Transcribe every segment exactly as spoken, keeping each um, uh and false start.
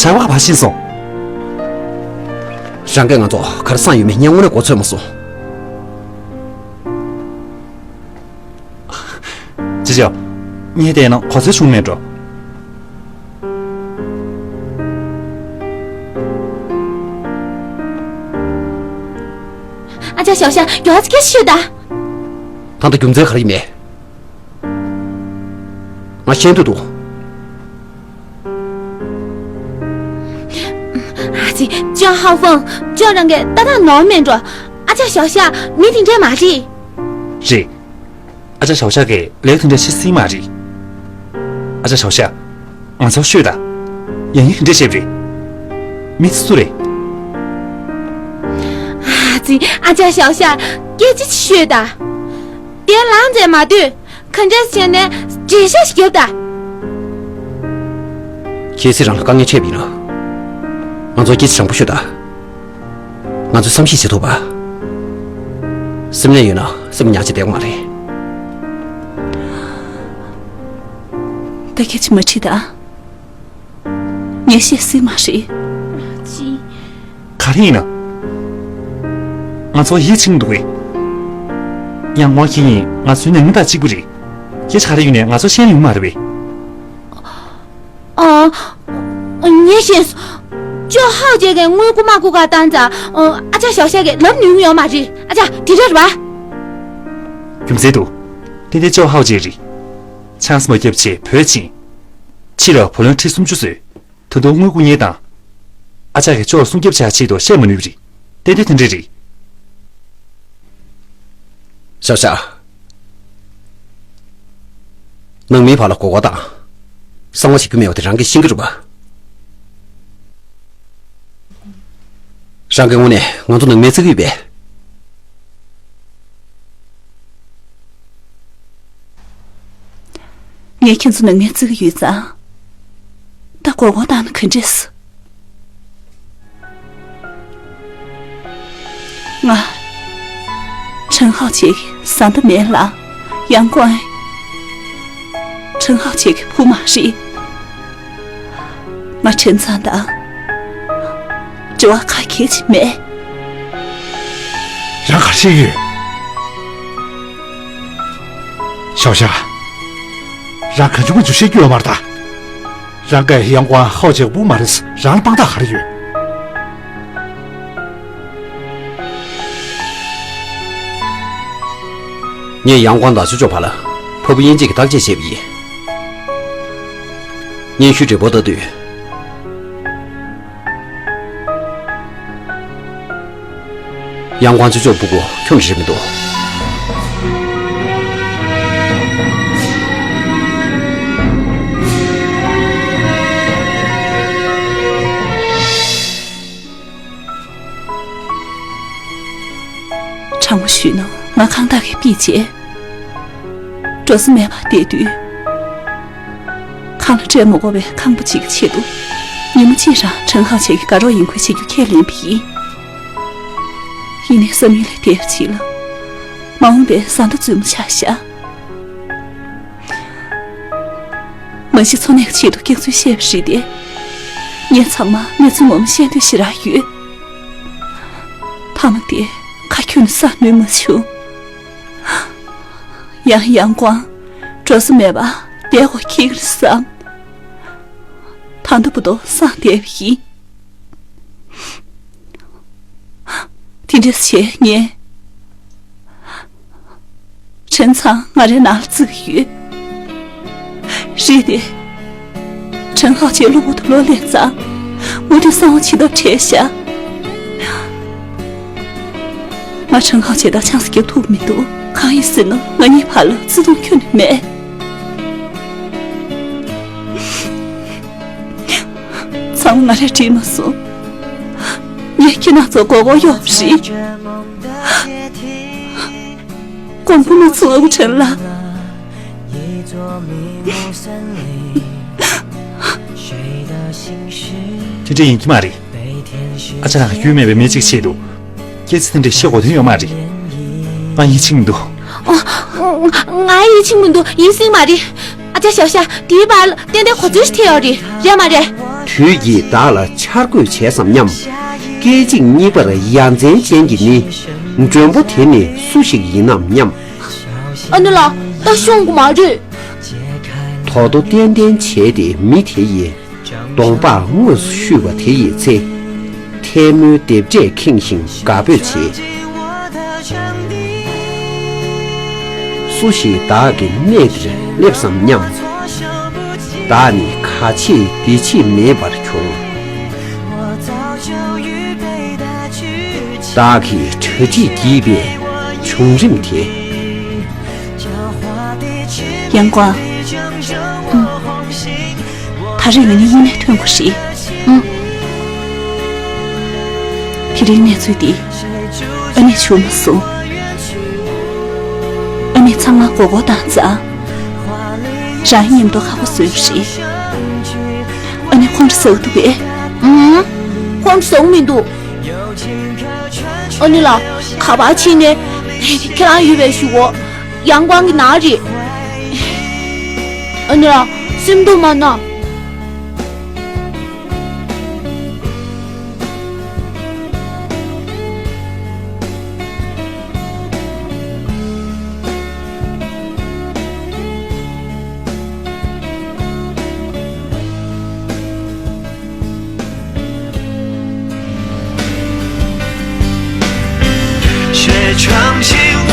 ཆར་པ་བབས་ཕྱིན་སོང་། རང་གིས་ང་ཚོ་ག་རེ་བསམ་ཡོད་མེད་ངས་དངོས་གནས་གོ་ཚོད་མ་སོང་། ཅི་བྱ། ངས་བལྟས་ན་གོ་ཚོད་བྱུང་མེད་འགྲོ། ཨ་ཅག་ཞའོ་ཤ། རྒྱུ་ཨ་ཙི་སྐད་ཆ་ཤོད་ད། ད་ལྟ་རྒྱུ་མཚན་ག་རེ་ཡིན་མེད། ང་ཤེས་འདོད་འདུག་ཨ་ཙི། ཅོ་ཧའོ་ཧྥང་། ཅོ་རང་གིས་ཏག་ཏག་ནོར་མེད་འགྲོ། ཨ་ཅག་ཞའོ་ཤ་མི་དེ་འདྲས་མ་རེད། རེད། ཨ་ཅག་ཞའོ་ཤ་གིས་ལས་དེ་འདྲ་བྱེད་སྲིད་མ་རེད། ཨ་ཅག་ཞའོ་ཤ། ང་ཚོར་ཤོད་དང་། ཡང་ཡང་ག་འདྲས་བྱས་པ་རེད། མི་དེ་སུ་རེད། ཨ་ཙི། ཨ་ཅག་ཞའོ་ཤ། སྐད་ཆ་ཅིག་ཤོད་དང་། དེ་ལངས་ཚེ་མ་སྡོད། ག་འདྲས་བྱས་ནས་འགྲེལ་བཤད་ཞིག་རྒྱོབ་དང་། གལ་སྲིད་རང་ལ་དཀའ་ངལ་འཕྲད་པ་ཡིན་ན། ང་ཚོར་སྐད་ཆ་དྲང་པོ་ཤོད་དང་། ང་ཚོས་བསམ་ཤེས་བྱེད་ཐུབ་པ། སེམས་ནད་ཡོད་ན་སེམས་ཉག་ཅིག་བསྡད་ཡོད་མ་རེད། ད་སྐད་ཆ་མ་དྲིས་དང་། ངས་བཤད་སྲིད་མ་རེད། ཅི། ག་རེ་ཡིན་ན། ང་ཚོར་ཡིད་ཆེས་འདུག་གས། ཡང་ངོ་ཁྱེད་ཡིན་ང་ཚོའི་ནང་མི་དང་གཅིག་པ་རེད། སྐད་ཆ་ག་རེ་ཡིན་ནའི་ང་ཚོར་བཤད་ཡོང་མ་རེད་པས། ཨ། ངས་ཤེས་སོང་། ཅོ་ཧའོ་ཅེ་གིས་དངུལ་རྐུ་མ་རྐུ་ག་བཏང་ཙང་། ཨ་ཅག་ཞའོ་ཤ་གིས་ལབ་ནུས་ཡོད་མ་རེད། ཨ་ཅག་དེ་འདྲ་རེད་པ། རྒྱུ་མཚན་འདུག་ཏན་ཏན་ཅོ་ཧའོ་ཅེ་རེད། ཆང་ས་མ་བརྒྱབ་བྱས་བུད་ཕྱིན། ཕྱི་ལ་བུ་ལོན་ཁྲི་སུམ་ཅུ་བཟོས། ད་དུང་དངུལ་རྐུ་མཁན་དང་། ཨ་ཅག་གིས་ཅོ་ལ་སྲུང་སྐྱོབ་བྱ་ཆེད་དུ་བཤད་མ་ནུས་པ་རེད། ཏན་ཏན་དེ་འདྲ་རེད། ཞའོ་ཤ། ནང་མིའི་བར་ལ་མགོ་སྐོར་དང་། གསང་བ་བྱེད་རྒྱུ་མེད་པ་དེ་རང་གིས་ཤེས་ཀྱི་རེད་པ། རང་གིས་དངོས་གནས་ང་ཚོ་ནང་མི་བརྩི་གི་ཡོད་པས། ངས་ཁྱེད་ཚོ་ནང་མི་བརྩི་གི་ཡོད་ཙང་། ད་མགོ་སྐོར་བཏང་ན་ག་འདྲས། ང་། ཁྲེན་ཧའོ་ཅེ་གི་བཟའ་ཟླ་མིན་ལ། ཡང་ཀོང་། ཁྲེན་ཧའོ་ཅེ་གི་བུ་མ་རེད། ང་ཁྲེན་ཚང་དང་འབྲེལ་བ་ག་གེ་ཅིག་མེད། རང་ག་རེ་བྱས་ཡོད། ཞའོ་ཤ། རང་གང་བྱུང་མང་བྱུང་བཤད་རྒྱུ་ཡོད་མ་རེད་ད། རང་གིས་ཡང་ཀོང་ཧའོ་ཅེ་གི་བུ་མ་རེད། རང་ལ་དཔང་རྟགས་ག་རེ་ཡོད། ངས་ཡང་ཀོང་དང་ཅོ་ཅོ་བར་ལ་ཕ་བུ་དབྱེ་འབྱེད་ཀྱི་བརྟག་དཔྱད་བྱས་པ་ཡིན། སྙན་ཞུའི་འབྲས་བུ་ལྟ་དུས། ཡང་ཀོང་ཅོ་ཅོ་སྤུ་གུ་ཁྱོན་ནས་རེད་མི་འདུག་དྲང་པོ་ཞུས་ན་ང་ཁང་བདག་གིས་ཕུད་བྱས། འགྲོ་ས་མེད་པར་བསྡད་དུས། ཁང་ལ་སྤྲད་མ་དགོས་པའི་ཁང་པ་གཅིག་གི་ཆེད་དུ། ཉིན་མོ་གཅིག་རང་ཁྲེན་ཧའོ་ཅེ་གི་དགའ་རོགས་ཡིན་ཁུལ་བྱེད་རྒྱུ་ཁས་ལེན་པ་ཡིན། ཡིན་ནའི་བསམ་ཡུལ་ལས་འདས་པ་ཅིག་ལ། མ་འོངས་པའི་བཟའ་ཟླ་བཙུན་མོ་ཆགས་ཤག་མ་གཞི་འཚོ་གནས་ཀྱི་ཆེད་དུ་སྐྱག་རྫུན་བཤད་པ་རེད་དེ། ངས་ཚང་མ་གནས་ཚུལ་ངོ་མ་བཤད་འདོད་ཞེ་དྲག་ཡོད། ཕ་མ་དེ་ཁ་ཁྱོན་ནས་བཟའ་ནུས་མ་བྱུང་། ཡང་ཡང་ཀོང་འགྲོ་ས་མེད་པར་བསྡད་དགོས་ཁེལ་བསམ། ད་ལྟ་བར་དུ་བསམ་བསྡད་པ་ཡིན། དེ་འདྲ་བྱས་ངས། ཁྲེན་ཚང་ང་རའི་ནང་ལ་བརྩི་གི་ཡོད། རེད་དེ། ཁྲེན་ཧའོ་ཅེ་གློ་བུར་དུ་ལོག་སླེབས་ཙང་། མུ་མཐུད་གསང་བ་བྱེད་ཐབས་བྲལ་ཤག་ང་ཁྲེན་ཧའོ་ཅེ་དང་ཆང་ས་བརྒྱབ་ཐུབ་མི་འདུག་གང་ཡིན་ཟེར་ན་ང་གཉིས་བར་ལ་བརྩེ་དུང་ཁྱོན་ནས་མེད། ཚང་མ་ང་རས་འགྲིག་མ་སོང་། ངས་ཁྱེད་རྣམ་ཚོར་མགོ་སྐོར་གཡོགས་པ་རེད། ཀོང་པོ་མ་ཚུགས་ཨ་ཁུ་ཁྲེན་ལགས། དེ་འདྲ་ཡིན་གྱི་མ་རེད། ཨ་ཅག་རང་གི་རྒྱུས་མེད་པའི་མི་གཅིག་ཆེད་དུ། སྐྱེ་ཚེ་དེ་འདྲའི་ཤི་དགོས་དོན་ཡོད་མ་རེད། ང་ཡིད་ཆེས་མི་འདུག་ང་ཡིད་ཆེས་མི་འདུག་ཡིན་སྲིད་མ་རེད། ཨ་ཅག་ཞའོ་ཤ། དེའི་བར་ལ་ཏན་ཏན་གོ་ཚོད་ཞིག་ཐེབས་ཡོད་རེད། རེད་མ་རེད། དུས་ཀྱིས་བདག་ལ་འཆར་འགོད་བྱས་སམ་སྙམ། སྐད་ཅིག་གཉིས་པར་ཡ་མཚན་ཅན་གྱི་ནི། མགྲོན་པོ་དེ་ནི་སུ་ཞིག་ཡིན་ནམ་སྙམ། ཨ་ནི་ལགས། ད་ཤོང་གི་མ་རེད། དོ་དོ་ཏན་ཏན་བྱས་ཏེ་མི་དེ་ཡི་གདོང་པགས་དངོས་སུ་བཤུས་པ་དེ་ཡི་ཚེ། ཐལ་མོའི་རྡེབ་སྒྲས་ཁེངས་ཤིང་དགའ་འབོད་བྱེད། སུ་ཞིག་བདག་གི་གནས་འདིར་སླེབས་སམ་སྙམ། བདག་ནི་ག་ཆེས་འདི་ཆེས་མེད་པར་གྱུར། བདག་གིས་གྲ་སྒྲིག་བགྱིས་པའི་བྱུང་རིམ་དེ། ཡང་ཀོང་། ཨུམ། ད་རེས་ང་གཉིས་དངོས་གནས་ཐོན་དགོས་རེད། ཨུམ། དེ་རིང་གནས་ཚུལ་འདི་ཨ་ནེས་བྱུང་མ་སོང་། ཨ་ནེས་ཚང་མ་མགོ་སྐོར་བཏང་ཙང་། རང་ཉིད་མཉམ་དུ་ཁག་པོ་བཟོས་པ་རེད། ཨ་ནེ་ཁོང་ཁྲོ་ཟ་གི་འདུག་གས། ཨུམ། ཁོང་ཁྲོ་ཟ་གི་མི་འདུག་ཨ་ནེ་ལགས། ག་པར་ཕྱིན་ནས་ཁྱེད་རང་ཡོད་པའི་གཞུག་གུ། ཡང་ཀོང་གི་ནང་རེད། ཨ་ནེ་ལགས། སེམས་སྡུག་མ་གནང་།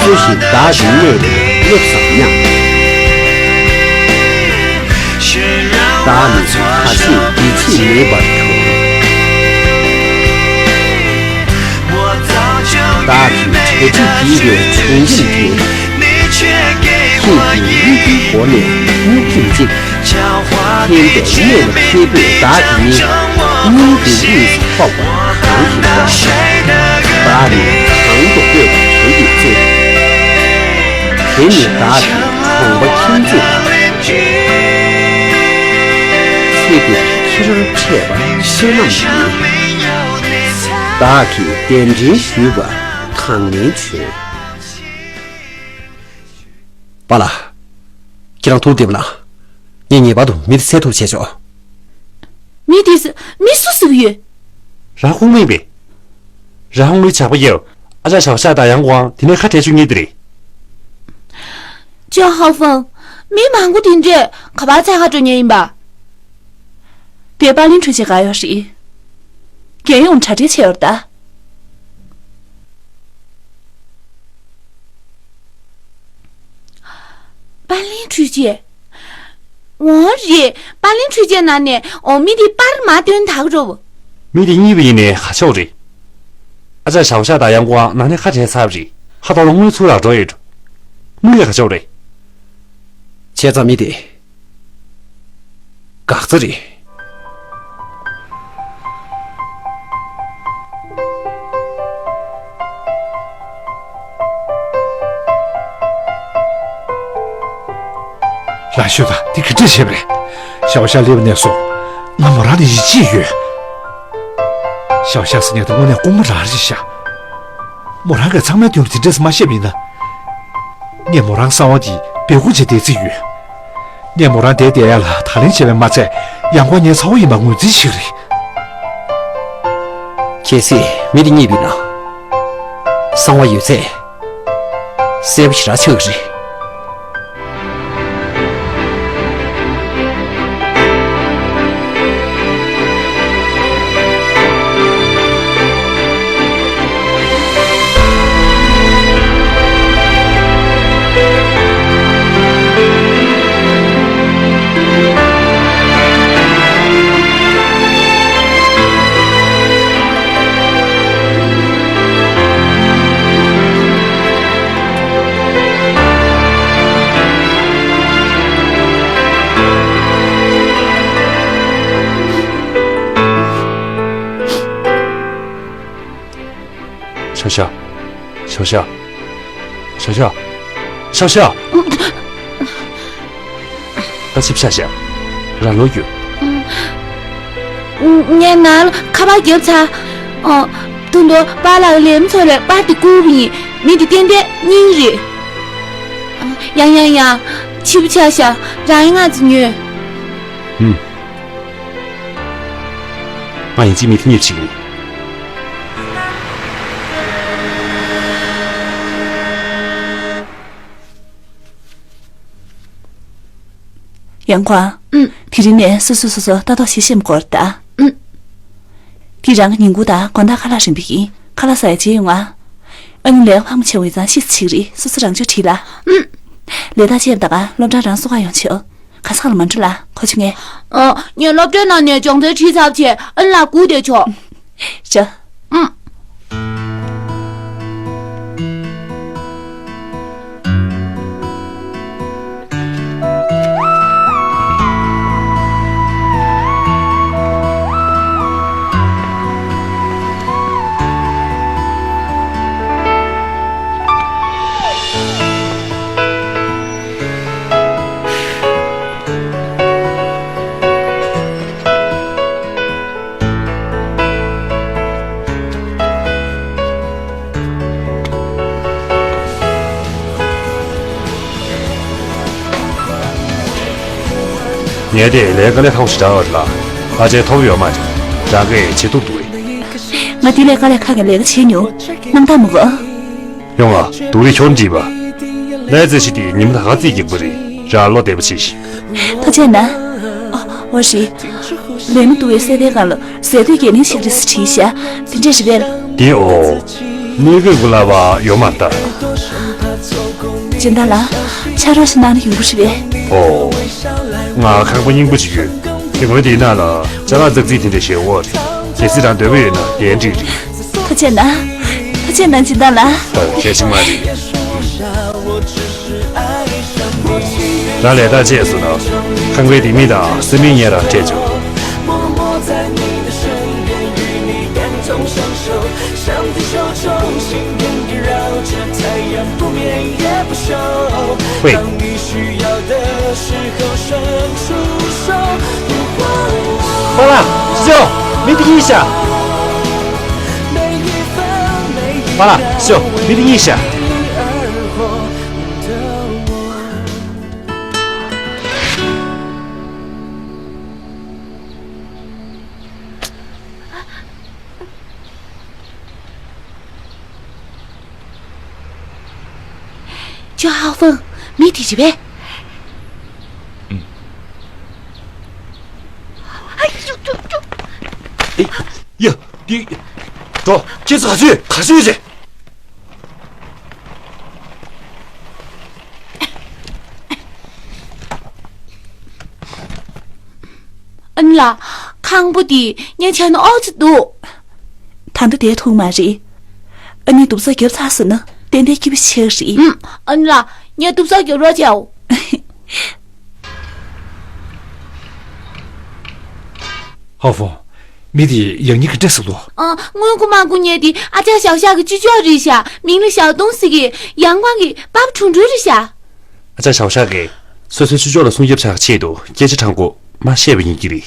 སུ་ཞིག་བདག་གི་གནས་འདིར་སླེབས་སམ་སྙམ། བདག་ནི་ག་ཆེས་འདི་ཆེས་མེད་པར་གྱུར། བདག་གིས་གྲ་སྒྲིག་བགྱིས་པའི་བྱུང་རིམ་དེ། ཁྱེད་ཀྱི་མིག་གི་སྒོ་ནས་སྨྱུག་རྩེ་གཅིག་ཁེངས་པའི་གནས་ལ་ཁེལ་པོས་བདག་གི་མིག་སྙིང་གི་དབུས་སུ་ཕོག་པ་གང་ཞིག་འདྲ། བདག་ནི་གང་དུ་བསྐོས་པ་དེ་ཡི་ཚེ། དེ་ནི་བདག་གི་གྲོང་པ་ཁྱིམ་མཚེས་དང་། ཚེ་འདིར་ཁྱི་རར་འཕྲད་པ་བསོད་ནམས་ཡིན། བདག་གིས་གདན་འདྲེན་ཞུས་པ་དང་ལེན་བྱོས། པཱ་ལགས། ཁྱེད་རང་ཐུགས་བདེ་པོ་གནང་། ངས་ངེས་པར་དུ་མི་དེ་བསད་ཐུབ་པ་བྱས་ཆོག་མི་དེས་མི་སུ་ཟེར་གྱི་ཡོད། རང་ཁུངས་མེད་པས། རང་ཁུངས་མེད་ཇག་པ་ཡོད། ཨ་ཅག་ཞའོ་ཞའོ་དང་ཡང་ཀོང་དེ་ནས་ཁ་བྲལ་བཅུག་མཁན་དེ་རེད། ཅོ་ཧའོ་ཧྥང་། མི་མང་པོ་དེ་འདྲས་ག་པར་འཚོལ་ག་འགྲོ་མཁན་ཡིན་པ། དེ་པར་ལིན་ཁྲུའུ་ཅི་ག་ཡོད་རེད། རྒྱལ་ཡོངས་གྲ་སྒྲིག་བྱས་ཡོད་རེད་ད། པར་ལིན་ཁྲུའུ་ཅི། འོ་རེད། པར་ལིན་ཁྲུའུ་ཅིའི་ནང་ནས་འོ་མི་དེ་པར་མ་སྟོན་དག་རོ། མི་དེ་གཉིས་པ་ཡིན་ནའི་ག་ཆོག་རེད། ཨ་ཅག་ཞའོ་ཞའོ་དང་ཡང་ཀོང་ནང་ནས་ཁ་བྲལ་ཚར་བ་རེད། ཁ་ཐོག་ལ་དངུལ་ཚུར་རག་འགྲོ་ཡོད་འགྲོ། དངུལ་ལས་ག་ཆོག་རེད། བྱས་ཙང་མི་དེ། འགག་རྩ་རེད། རང་ཤོད་དང་། དེ་ག་འདྲས་བྱས་པ་རེད། ཞའོ་ཞའོ་སླེབས་པ་ནས་བཟུང་ང་མོ་རང་ལ་ཡིད་ཆེས་ཡོད། ཞའོ་ཞའོ་ཟེར་མཁན་དེ་དངོས་གནས་དཀོན་མོ་རང་རེད་ཤག་མོ་རང་གིས་ཚང་མའི་མདུན་དུ་དེ་འདྲས་མ་བཤད་པ་ཡིན་ན། ངས་མོ་རང་གསང་བ་འདི་སྦས་སྐུང་བྱེད་བསྡད་རྩིས་ཡོད། ངས་མོ་རང་བསྡད་བསྡད་ཡ་ལ་ད་ལན་བྱས་པས་མ་ཚད། ཡང་ཀོང་ངའི་ཚ་བོ་ཡིན་པ་ངོས་འཛིན་བྱེད་ཀྱི་རེད། གལ་སྲིད་མི་དེ་གཉིས་པའི་ནང་གསང་བ་ཡོད་ཚེ། གསལ་པོ་ཞེ་དྲག་ཆགས་ཀྱི་རེད། ཞའོ་ཞའོ། ཞའོ་ཞའོ། ཞའོ་ཞའོ། ཞའོ་ཞའོ། ད་ཆིབས་ཤག་ཤག་རང་ལོག་རྒྱུགས། ངས་ནང་ལ་ཁ་པར་བརྒྱབ་ཚར། ཨོ། དུང་དུང་པཱ་ལགས་ལས་མི་ཚོ་ལས་པར་དེ་བསྐུར་བ་ཡིན། མི་དེ་ཏན་ཏན་སྙིང་རེད། ཡང་ཡང་ཡང་། ཕྱི་པོ་ཆགས་ཤག་རང་ཡིན་ང་ཚོ་ཉོས། ཨུམ། ང་ཡིན་གཅིག་མིན་གཉིས་ཕྱིན་ཡིན། ཡང་ཁོ། ཨུམ། དེ་རིང་ནས་སོ་སོ་སོ་སོ་ལྟ་རྟོག་བྱེད་ཤེས་མི་དགོས་རེད་ད། ཨུམ། དེ་རང་གི་ཉིན་གུང་དང་དགོང་དག་ཁ་ལག་རན་པ་ཡིན། ཁ་ལག་ཟ་ཡ་བྱེད་ཡོང་ང་། ཨ་ནི་ལས་ཀ་ཕངས་པོ་བྱེད་འོས་ཙང་ཤི་ཚིག་རེད། སོ་སོ་རང་ཆོས་བྲིས་ལ། ཨུམ། ལས་ད་བྱས་པ་ད་ག་སློབ་གྲྭ་རང་གསོ་ག་ཡོང་ཆོག་ག་ས་ག་ལ་མ་འགྲོ་ལ་ཁོ་ཆུ་ངས། ཨ། ངས་སློབ་གྲྭའི་ནང་ནས་སྦྱོང་ཚན་བྲིས་ཚར་བྱས་ཨ་ནི་ལ་སྒུག་བསྡད་ཆོག་བྱ། ཨུམ། ངས་དེ་ལས་དཀའ་ལས་ཁག་པོ་ཞིག་རག་ཡོད་རེད་ལ། ཕལ་ཆེར་ཐོབ་ཡོད་མ་རེད། རང་གིས་བྱེད་ཐུབ་འདུག་གས། ང་དེ་ལས་དཀའ་ལས་ཁག་གི་ལས་ཀ་བྱེད་མྱོང་། སྣང་དག་མི་དགོས། ཡོང་ང་། སྡུག་རུས་ཁྱོར་འདྲིས་པ། ལས་རྩེ་ཤི་དེ་ཉི་མ་ད་ག་རྩིས་རྒྱག་པ་རེད། རང་བློ་བདེ་པོ་བྱེད་ཤིག་ཐུགས་རྗེ་གནང་། ཨ། འོ་རེད། ལས་མི་སྡུག་པའི་སེ་དེ་གང་ལ་ཟས་དུས་རྒྱལ་ལིང་ཞིག་རེད་ཟེར་བྲིས་ཤག་དེ་འདྲས་རེད་པས། དེ་འོ། གནས་སྐབས་ཀྱི་བསླབ་པ་ཡོད་མ་རེད་ད། སྦྱིན་བདག་ལགས། ཕྱག་རོགས་ཤིག་གནང་ན་ཡོང་གི་རེད་པས། ཨོ། ང་ཁང་པ་རྙིང་པ་ཅིག་ཡོད། དེ་སྔོན་དེའི་ནང་ལ་ཅ་ལག་ཙག་ཙིག་དེ་འདྲ་ཞེ་པོ་རེད། གལ་སྲིད་རང་འདོད་པ་ཡོད་ན་གདན་འདྲེན་རེད། ཐུགས་རྗེ་གནང་། ཐུགས་རྗེ་གནང་། སྦྱིན་བདག་ལགས། ཨོ། གལ་ཆེན་མ་རེད། རང་ལས་ཀ་བྱས་སོང་ན། ཁང་པའི་ལྡེ་མིག་དང་སེམས་མིག་ཉེ་རང་སྤྲད་ཆོག་ཝེ། པཱ་ལགས། ཤོག་མི་དེ་གཉིས་ཤ། པཱ་ལགས། ཤོག་མི་དེ་གཉིས་ཤ། ཅོ་ཧའོ་ཧྥང་། མི་དེ་རེད་པས། ཨ། ཡ། འདི། འགྲོ། ཁྱེད་ཚོ་ག་ཚོད་ག་ཚོད་རེད། ཨ་ནི་ལགས། ཁང་པ་འདི་ངས་བྱས་ན་ཨོ་ཙི་འདུག་ད་ལྟ་བསྡད་ཐུབ་མ་རེད། ཨ་ནི་དུབ་ཚགས་རྒྱབ་ཚར་སོང་ན་ཏན་ཏན་སྐྱིད་པོ་ཆགས་རེད། ཨུམ། ཨ་ནི་ལགས། ངས་དུབ་ཚགས་རྒྱབ་རོགས་བྱའོ། ཧའོ་ཧྥང་། མི་དེ་ཡང་སྙིང་གི་སྤྲད་སོང་དོ། ཨ། སྔོན་གོ་མ་གོ་ཉལ་དེ་ཨ་ཅག་ཞའོ་ཤ་གི་ཅི་ཅོག་རེད་ཤག་མིང་ལ་ཞའོ་ཏུང་ཟེར་གི། ཡང་ཀང་གི་པ་ཕ་ཁྲུང་ཁྲུང་རེད་ཤག་ཨ་ཅག་ཞའོ་ཤ་གིས་སོ་སོའི་ཅི་ཅོག་ལ་སྲུང་སྐྱོབ་བྱ་ཆེད་དུ་སྐད་ཆ་དྲང་པོ་མ་བཤད་པ་ཡིན་གྱི་རེད།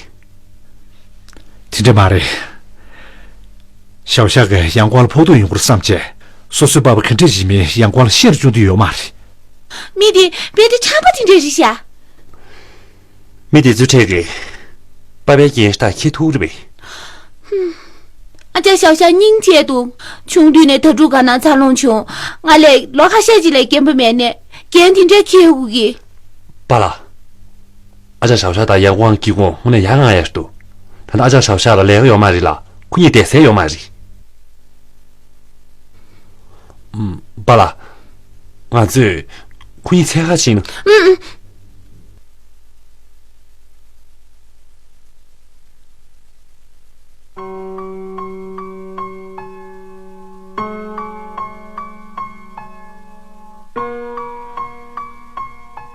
དེ་འདྲ་མ་རེད། ཞའོ་ཤ་གིས་ཡང་ཀང་ལ་ཕོག་ཐུག་ཡོང་གི་རེད་བསམ་བྱས། སོ་སོའི་པ་ཕ་ག་འདྲས་ཡིན་མིན་ཡང་ཀང་ལ་ཤེས་རུ་བཅུག་འདོད་ཡོད་མ་རེད། མི་དེ་རྦད་དེ་ཁྲམ་པ་དེ་འདྲས་རེད་ཤག་མི་དེ་ཚོའི་གྲས་ཀྱིས་པ་ཕའི་རྐྱེན་ཤ་སྟག་འཁྱེར་ཐུབ་རེད་པས། ཨ་ཅག་ཞའོ་ཤ་སྙིང་རྗེ་འདུག་ཆུང་དུས་ནས་དྭ་ཕྲུག་ཁ་ནང་འཚར་ལོངས་བྱུང་། ང་ལས་ལོ་ཁ་ཤས་ཅིག་ལས་རྒན་པ་མེད་ནས་འགན་དེ་འདྲས་འཁྱེར་དགོས་ཀྱི། པཱ་ལགས། ཨ་ཅག་ཞའོ་ཤ་དང་ཡང་ཀང་གི་དགོངས་དངོས་གནས་ཡ་ང་ཡ་ཞིག་འདུག་ད་ལྟ་ཨ་ཅག་ཞའོ་ཤ་ལ་ལས་ཀ་ཡོད་མ་རེད་ལ་ཁོ་གཉིས་བསྡད་ས་ཡོད་མ་རེད། ཨུམ། པཱ་ལགས། ང་ཚོས་ཁོ་གཉིས་འཚོལ་ག་ཕྱིན་ན། ཨུམ་ཨུམ།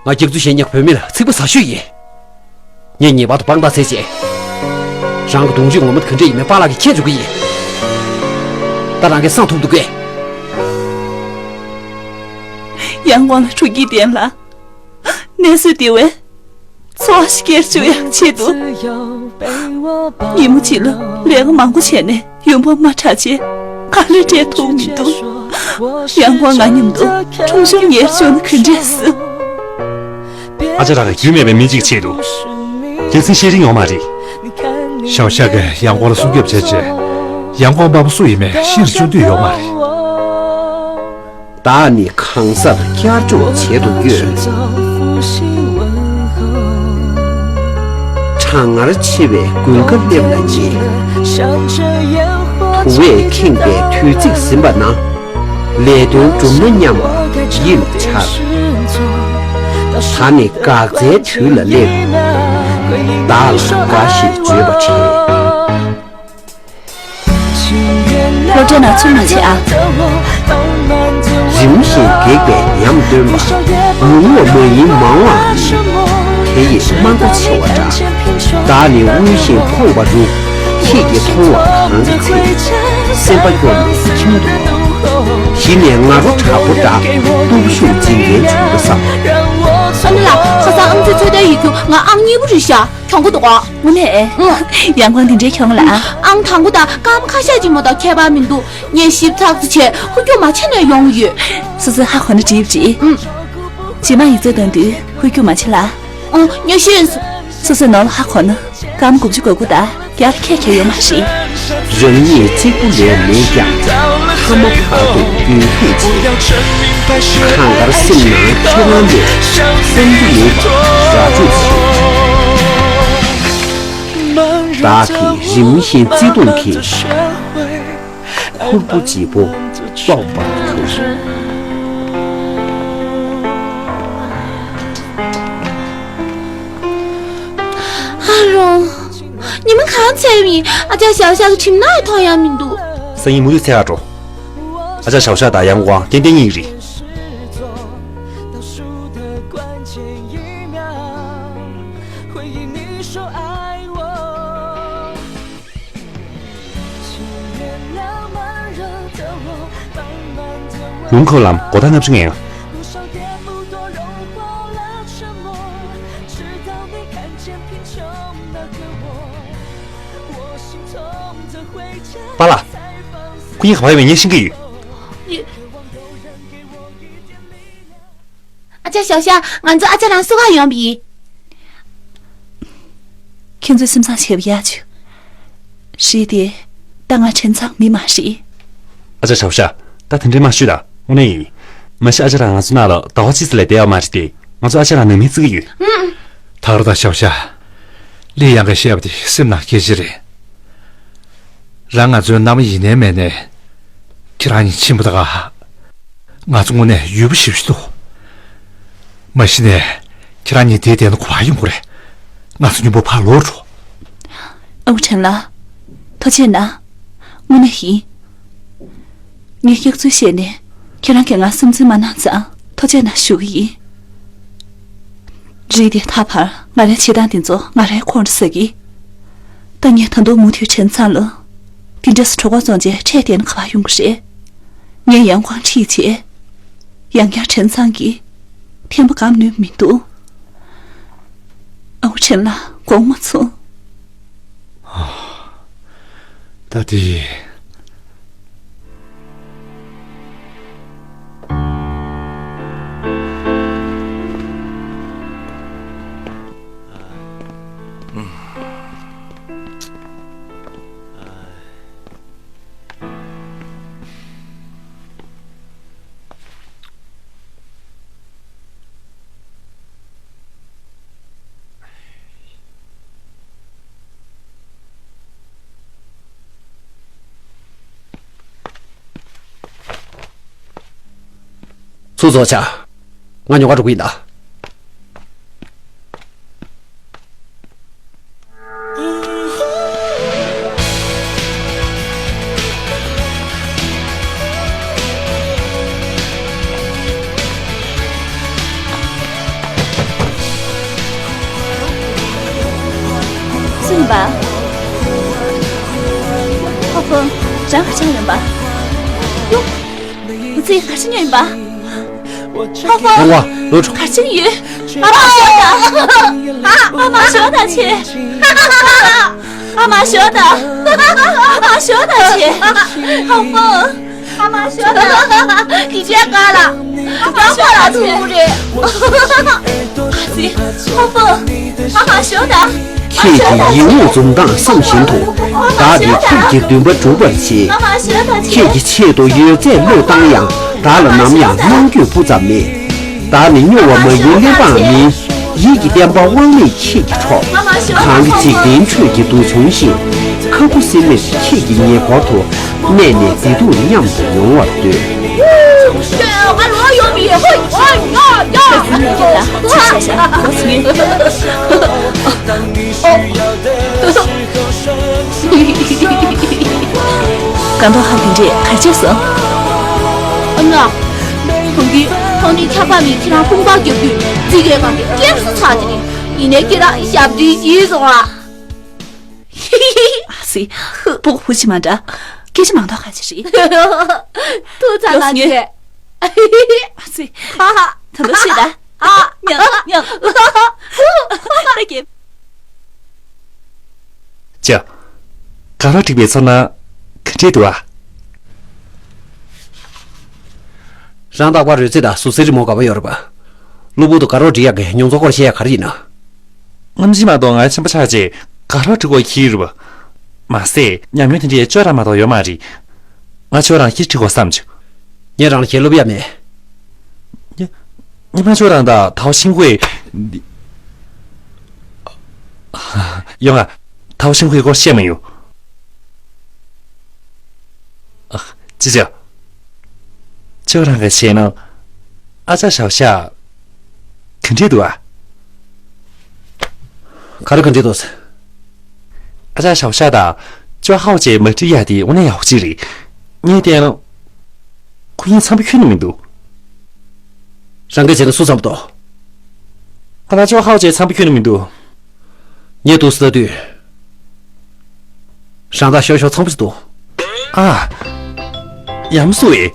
ང་སྐྱག་རྫུན་བཤད་མཁན་བུད་མེད་ལ་ཚིག་པ་ཟ་ཤོས་ཡིན། ངས་ངེས་པར་དུ་དཔང་རྟགས་བཙལ་བྱས། རང་གི་གདོང་རིས་ངོ་མ་དེ་ག་འདྲས་ཡིན་མིན་པཱ་ལགས་ཀྱིས་མཁྱེན་འཇུག་གི་ཡིན། ད་རང་གིས་བསམ་ཐུབ་འདུག་གས། ཡང་ཀང་ལ་ཕྲུ་གུ་ལྡན་ལ། གནས་ཚུལ་དེ་བས་འཚོ་བ་ཞིག་སྐྱེལ་ཆོག་ཡག་ཆེད་དུ། ཉིན་མོ་གཅིག་ལ་ལས་ཀ་མང་པོ་བྱས་ནས་ཡོང་འབབ་མ་དྲག་ཆེ་ག་ལེར་སྤྲད་ཐུབ་མི་འདུག་ཡང་ཀང་ང་མཉམ་དུ་ཁྲུང་ཆུང་ཉལ་བཅུག་ན་ག་འདྲས་སྲིད། ཨ་ཅག་རང་གི་རྒྱུས་མེད་པའི་མི་གཅིག་ཆེད་དུ། རྒྱལ་སྲིད་བཤད་རིན་ཡོང་མ་རེད། ཞའོ་ཞ་གིས་ཡང་ཀོང་ལ་སྲུང་སྐྱོབ་བྱས་རྗེས། ཡང་ཀོང་དམར་པོ་སུ་ཡིན་མིན་ཤེས་རྒྱུ་འདོད་ཡོད་མ་རེད། བདག་ནི་གང་སར་བསྐྱར་འཇོག་བྱེད་དུ་ཡོད། གྲང་ངར་ཆེ་བའི་དགུན་ཁ་སླེབས་ལ་ཉེ། དུ་བས་ཁེངས་པའི་དུས་ཚིགས་ཟིན་པ་ན། ལས་དོན་སྒྲུབ་ན་སྙམ་པ་ཡིད་ལ་འཆར། ད་ནི་འགག་རྩའི་དུས་ལ་སླེབས། བདག་ལ་དགའ་ཞེས་བརྗོད་པ་བྲལ། སློབ་གྲྭའི་ནང་ཚུར་མ་ཕྱིན་ཨ། རིམ་བཞིན་སྒེག་པའི་ཉམས་སྟོན་པ། ཉུང་བ་མ་ཡིན་མང་བའང་ཡིན། དེ་ཡིས་དམའ་མགོ་ཆེ་བ་འདྲ། བདག་ནི་དབུལ་ཞིང་ཕོངས་པ་རུ། ཁྱེད་ཀྱིས་མཐོང་བ་གང་གི་ཚེ། སེམས་པ་སྐྱོ་ནས་ཁྱིམ་དུ་ལོག་གཞི་ནས་ང་རོ་དྲག་པོ་འདྲ། སྟོབས་ཤུགས་འཛིན་མཁན་བྱུང་འགྲོ་བསམ། ཨ་ནི་ལགས། ཁ་སང་ཨང་རྩིས་ཚོད་ལྟའི་ཡིག་རྒྱུགས་ང་ཨང་གཉིས་པོ་རེད་ཤག་གྱོང་གུན་འདུག་ག། དངོས་གནས། ཨང་། ཡང་ཀོང་འདི་འདྲའི་གྱོང་ལ། ཨང་དང་པོ་དང་སྐར་མ་ཁ་ཤས་ཅིག་མ་གཏོགས་ཁྱད་པར་མི་འདུག་ངས་ཞིབ་ཚགས་ཚུ་བྱས་ཧུར་སྐྱོར་མ་བྱས་ནས་ཡོང་ཡོད། སོ་སོས་ཧ་གོ་ན་འགྲིག་པ་རེད། ཨང་། རྗེས་མ་ཡིག་ཚད་བཏང་དུས་ཧུར་སྐྱོར་མ་བྱེད་ལ། ཨང་། ངས་ཤེས་སོང་། སོ་སོའི་ནོར་ལ་ཧ་གོ་ན་སྐར་མ་དགུ་བཅུ་གོ་དགུ་དང་བརྒྱ་ལ་ཁྱད་ཁྱད་ཡོད་མ་རེད། རང་ཉིད་གཅིག་པུ་ལས་མེད་ཀྱང་། ཐ་མ་བར་དུ་རྒྱུན་འཁྱོངས་བྱེད། གང་ལྟར་སེམས་ནང་ཁྱེད་རང་ལས་བསམ་རྒྱུ་མེད་པ་ར་སྤྲོད་བྱེད། བདག་གིས་རིམ་བཞིན་བརྩེ་དུང་གི་ཁུར་པོ་ལྗིད་པོ་སྤོབས་པར་གྱུར། ཨ་རོ། ཉི་མ་གང་ཚད་ཡིན། ཨ་ཅག་ཞའོ་ཞའོ་གི་གྲིབ་ནག་ཡང་མཐོང་ཡ་མི་འདུག་སང་ཉིན་མུ་མཐུད་འཚོལ་ག་འགྲོ། ཨ་ཅག་ཞའོ་ཞའོ་དང་ཡང་ཀོང་ཏན་ཏན་གཉིས་རེད། ལུང་ཁོག་ལམ་སྒོ་ཐག་ལྔ་བཅུ་ངན། པཱ་ལགས། སྐུ་ཉིད་ག་པར་ཡོད་མེད་ངས་ཤེས་ཀྱི་ཡོད། ཨ་ཅག་ཞའོ་ཞའོ། ང་ཚོ་ཨ་ཅག་རང་བསུ་གར་ཡོང་བ་ཡིན། ཁྱེད་ཚོས་སེམས་བཟང་བྱས་པ་ཡག་བྱུང་། རེད་དེ། ད་ང་བྲེལ་ཚང་མི་མ་རེད། ཨ་ཅག་ཞའོ་ཞའོ། ད་དེ་འདྲས་མ་ཤོད་ད། དངོས་གནས་ཡིན། མ་གཞི་ཨ་ཅག་རང་ང་ཚོ་ནང་ལ་ཟླ་བ་གཅིག་ཙམ་ལས་བསྡད་ཡོད་མ་རེད་དེ། ང་ཚོ་ཨ་ཅག་རང་ནང་མི་བརྩི་གི་ཡོད། ཐག་རོ་དང་ཞའོ་ཞའོ། ལི་ཡང་གིས་བཤད་པ་དེ་སེམས་ནང་སྐད་ཆ་རེད། རང་ང་ཚོའི་མནའ་མ་ཡིན་ནའི་མེད་ནའི། ཁྱེད་རང་གཉིས་ཕྱིན་པ་དང་། ང་ཚོ་དངོས་གནས་ཡུལ་པོ་ཞེ་པོ་ཞིག་འདུག་མ་གཞི་ནས་ཁྱེད་རང་གཉིས་དེར་བསྡད་ན་ག་པར་ཡོང་གི་རེད། ང་ཚོ་མཉམ་པོ་ཕར་ལོག་འགྲོ། ཨ་ཁུ་ཁྲེན་ལགས། ཐུགས་རྗེ་གནང་། དངོས་གནས་ཡིན། ངས་སྐྱག་རྫུན་བཤད་ནས་ཁྱེད་རང་གིས་ང་བསམ་ཚུལ་མ་གནང་ཙང་ཐུགས་རྗེ་གནང་ཞུ་གི་ཡིན། རེད་དེ། ད་བར་ང་རའི་བྱེད་སྟངས་དེ་ཚོ་ང་རའི་ཁོང་ཁྲོ་ཟ་གི། ད་ངས་ད་དུང་མུ་མཐུད་བྲེལ་ཚང་ལ། དེ་འདྲས་སུ་གྲོད་ཁོག་བཙོང་བྱས་ཁྲལ་བསྡད་ན་ག་པར་ཡོང་གི་རེད། ངས་ཡང་ཁོང་ཁྲིད་བྱས། ཡང་བསྐྱར་བྲེལ་ཚང་གིས་ཐེམ་པ་སྒམ་ནུས་མི་འདུག་ཨ་ཁུ་ཁྲེན་ལགས་དགོངས་མ་ཚོམས། ད་དེ། ཚུར་རྫོགས་བྱ། ང་ཉོ་ག་འགྲོ་གི་ཡིན་ད། སུ་ཡིན་པ། ཧོ་ཧོ། རང་ག་ཅང་ཡིན་པ། ཡོ། ང་ཚོས་ག་ཅི་ཉོས་ཡིན་པ། ཧོ་ཧོ། རོང་བ། ལོ་དྲུག་ག་ཅི་ཡོད། ཨ་མ་ཞོག་ད། ཨ་མ་ཞོག་ད་ཆེ། ཨ་མ་ཞོག་ད། ཨ་མ་ཞོག་ད་ཆེ། ཧོ་ཧོ། ཨ་མ་ཞོག་ད། དེ་བྱས་ག་ལ། ཨ་མ་ཞོག་ད་ཆེ། ཨ་ཙི། ཧོ་ཧོ། ཨ་མ་ཞོག་ད། ཁྱེད་ཀྱི་ཡིད་འོང་འཛུམ་མདངས་བསམ་བཞིན་དུ། བདག་གི་ཐུགས་ཀྱི་འདུན་པ་འགྲུབ་པར་བྱེད། ཁྱེད་ཀྱི་ཆེད་དུ་ཡོད་ཚད་བློས་བཏང་ཡང་། བདག་ལ་ནམ་ཡང་གནང་རྒྱུ་སྤུ་ཙམ་མེད། བདག་ནི་སྨྱོ་བ་མ་ཡིན་གླེན་པའང་མིན། ཡིད་ཀྱི་བརྟན་པ་དབང་མེད་ཁྱེད་ཀྱི་གྲོགས། གང་གི་འཇིག་རྟེན་ཁྲོད་ཀྱི་དུག་མཚོན་བཞིན། ཁ་ཁུ་སིམ་མེར་ཁྱེད་ཀྱི་ཉེ་འཁོར་དུ། གནས་ནས་བདེ་སྡུག་མཉམ་དུ་མྱོང་བར་འདོད། ང་ལོག་ཡོང་མི་ཡོད། ཧོ། ཡ་ཡ། ཤ་ཤ་ཤ། ཁོ་ཚོ་ངས། ཨོ། སྒང་ཏོག་ཧ་དེ་འདྲས་ག་རེ་བྱས་སོང་། ཨ་མ། གོང་གི་ཁོང་གཉིས་ཁྱབ་པ་མི་ཁྱེད་རང་ཕུང་པར་རྒྱབ་དུས་རྩིས་ཀའི་སྒང་གི་སྐྱེམས་སུ་ཆགས་ཀྱི་རེད། ཡིན་ནའི་ཁྱེད་རང་ཞབས་འདྲེན་བྱས་སོང་ཨ། ཨ་སི། སྤུ་གུ་བུ་གཅིག་མ་འདྲ། སྐད་ཆ་མང་ཐོག་ཁ་ཆེ་རེད། ཐུགས་ཚ་ན་ཆེ། ཨ་སི། ཧ་ཧ། ད་ལྟ་ཤེས་ད། ཨ། ཉང་ཉང་། ད་སྐྱེ། ཅི། དགའ་རོགས་སྒྲིག་པའི་ཚོར་སྣང་ག་འདྲས་འདུག་ཨ། རང་རྟག་པར་རོལ་རྩེད་དང་ཟུར་རྩེད་རི་མོ་དགའ་པོ་ཡོད་རེད་པ། གློ་བུར་དུ་དགའ་རོགས་སྒྲིག་ཡག་གི་མྱོང་ཚོར་སྐོར་བཤད་ཡག་ག་རེ་ཡིན་ན། རྔམ་བརྗིད་མ་གཏོགས་ང་ཆེན་པོ་ཆགས་རྗེས་དགའ་རོགས་སྒྲིག་དགོས་ཁེལ་རེད་པ། མ་ཟད་ཉམས་མྱོང་དེ་འདྲའི་ཅོ་རང་མ་གཏོགས་ཡོད་མ་རེད། ང་ཅོ་རང་ཁྱེད་སྒྲིག་དགོས་བསམ་བྱུང་། ངས་རང་ལ་ཞལ་སློབ་ཡ་མེད། ཉི་ཉི་མ་ཅོ་རང་དང་ཐའོ་ཤིང་ཧུའེ། ཡོང་ང་། ཐའོ་ཤིང་ཧུའེ་སྐོར་བཤད་མ་ཡོང་། ཨ། ཅི་བྱ། ཅོ་རང་གི་ཞེད་སྣང་། ཨ་ཅག་ཞའོ་ཤ། ག་འདྲས་འདུག་ཨ། ག་རེ་ག་འདྲས་འདུག་ཟེར། ཨ་ཅག་ཞའོ་ཤ་དང་ཅོ་ཧའོ་ཅེ་མ་འགྲིག་ཡ་དེ་དངོས་གནས་ཡག་པོ་ཅིག་རེད། ངས་བལྟས་ན། ཁོ་གཉིས་འཚམ་པོ་ཁྱོན་ནས་མི་འདུག་རང་གིས་བྱས་ན་སུ་འཚམ་པོ་འདུག་ང་ལ་ཅོ་ཧའོ་ཅེ་འཚམ་པོ་ཁྱོན་ནས་མི་འདུག་ངས་འདུག་སེ་ལྟ་དུས། རང་དང་ཤོ་ཤོ་འཚམ་པོ་ཅིག་འདུག་ཨ། ཡ་མ་སུ་ཨེ།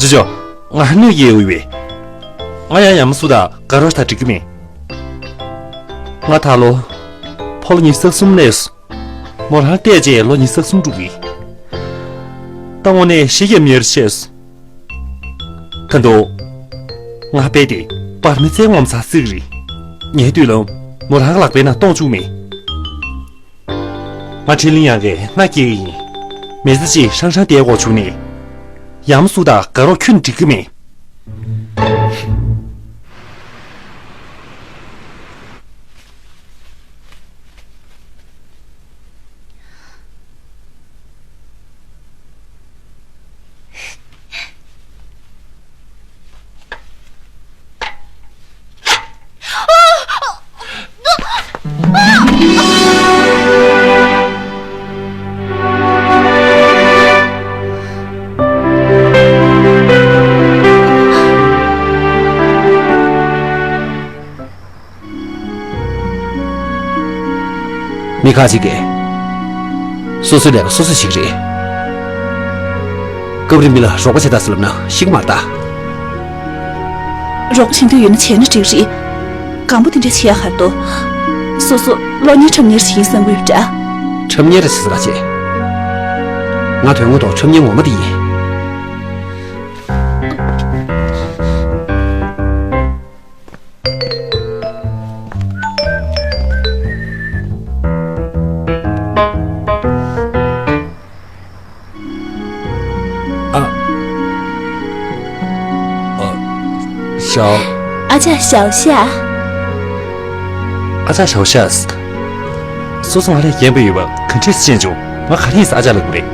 ཅོ་ཅོ། ང་གནོད་སྐྱེལ་ཡོད་པས། ང་ཡང་ཡ་མ་སུ་དང་དགའ་རོགས་ད་འགྲིག་གི་མེད། ང་ད་ལོ། ཕོ་ལོ་ཉི་ཤུ་རྩ་གསུམ་སླེབས་སོང་། མོ་རང་བལྟས་རྗེས་ལོ་ཉི་ཤུ་རྩ་གསུམ་འགྲོ་གི། ད་དངོས་གནས་གཞི་རྒྱབ་མེར་ཤེས། ཁ་འདུག་ང་དཔེ་དེ་བར་མི་ཚེ་ངོ་མཚར་སིག་རེད། ཉལ་དུས་ལ་མོ་རང་གི་ལག་པའི་ནང་གཏོང་བཅུག་མེད། ང་ཁྲིན་ལིང་ཡང་གིས་མནའ་སྐྱེལ་གི་ཡིན། མི་ཚེ་གཅིག་ཧྲང་ཧྲང་བསྡད་དགོས་བྱུང་ནས། ཡ་མ་སུ་དང་དགའ་རོགས་ཁྱོན་འགྲིག་གི་མེད། མི་ཁ་ཅིག་གིས། སོ་སོའི་ལས་ཀ་སོ་སོས་བྱེད་ཀྱི་རེད། སྐབས་རེ་མི་ལ་རོགས་པ་བྱེད་དང་ཟེར་ལབ་ན་ཤེས་ཀྱི་མ་རེད་ད། རོགས་པ་བྱེད་འདོད་ཡོད་ན་བྱས་ན་འགྲིག་རེད། སྒམ་པོ་དེ་འདྲ་བྱེད་ཡ་ག་རེ་འདུག་སོ་སོ་གློག་བརྙན་འཁྲབ་མཁན་ཞིག་ཡིན་བསམ་གྱི་ཡོད་པ་འདྲ། འཁྲབ་མཁན་རེད་ཟེར་ས་ག་བྱེད། ང་དོན་དངོས་ཐོག་འཁྲབ་མཁན་ངོ་མ་དེ་ཡིན། ཨ། ཨ། ཞའོ། ཨ་ཅག་ཞའོ་ཤ། ཨ་ཅག་ཞའོ་ཤ། སོ་སོ་ང་ལས་རྒན་པོ་ཡོད་པ་ག་འདྲས་ཤེས་བྱུང་། ང་ག་རེ་ཡིན་ཟེར་ཨ་ཅག་ལབ་དགོས་རེད།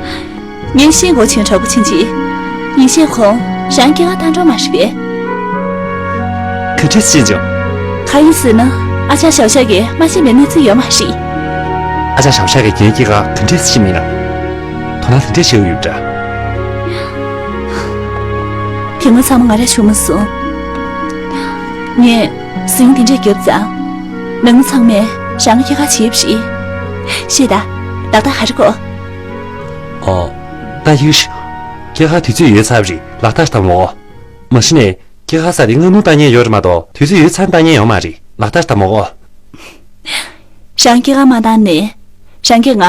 ངས་ཤེས་དགོས་བྱུང་གྲོགས་པོ་ཆུང་ཆུང་། ཉིན་ཤས་གོང་རང་སྐྱེས་སྐར་བཏང་གྲབས་མ་རེད་པས། ག་འདྲས་ཤེས་བྱུང་། གང་ཡིན་ཟེར་ན། ཨ་ཅག་ཞའོ་ཤ་གིས་མ་ཤེས་པའི་གནས་ཚུལ་ཡོད་མ་རེད། ཨ་ཅག་ཞའོ་ཤ་གིས་རྒན་སྐྱེས་སྐར་ག་འདྲས་ཤེས་མིན་ན། དོ་སྣང་དེ་འདྲས་བྱེད་ཀྱི་ཡོད་པ་འདྲ། དེ་སྔོན་ཚང་མ་ང་རང་བྱུང་མ་སོང་། ངས་ཟིང་དེ་འདྲས་བརྒྱབ་ཙང་། ནང་མི་ཚང་མས་རང་སྐྱེས་སྐར་བྱེད་པ་རེད། ཤེས་ད། ཏག་ཏག་ཧ་རི་གོ། ཨོ། ད་ཡིག་ཤི། སྐྱེས་སྐར་དུས་ཚོད་ཡོལ་ཚར་བ་རེད། ལག་བསྟར་དང་མོ། མ་གཞི་ནས་སྐྱེས་སྐར་ས་རིང་ང་ནུ་བཏང་མཁན་ཡོད་རེད་མ་གཏོགས་དུས་ཚོད་ཡོལ་ཚར་བཏང་མཁན་ཡོད་མ་རེད། ལག་བསྟར་དང་མོ། རང་སྐྱེས་སྐར་མ་བཏང་ནས་རང་གིས་ང་